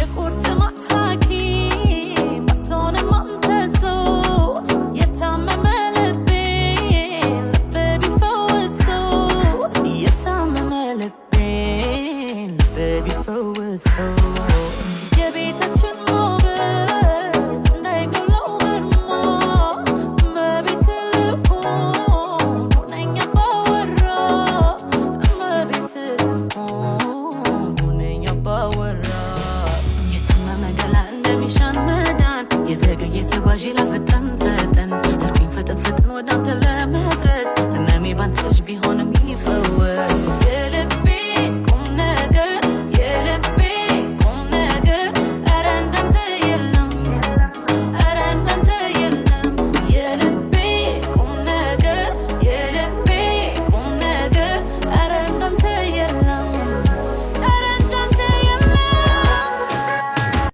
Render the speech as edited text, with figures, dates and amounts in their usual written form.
የቁርጥማት ሐኪም ባትሆንም አንተ ሰው፣ የታመመ ልቤን ልብ ቢፈውሰው፣ የታመመ ልቤን ልብ ቢፈውሰው፣ የቤታችን ሞገስ እንዳይጎለው ግርማ፣ እመቤት ልሁን ሁነኛ አባወራ፣ እመቤት ልሁን ሁነኛ አባወራ። የታመመ ገላ እንደሚሻን መዳን፣ የዘገየ ተጓዥ ላፈጣን።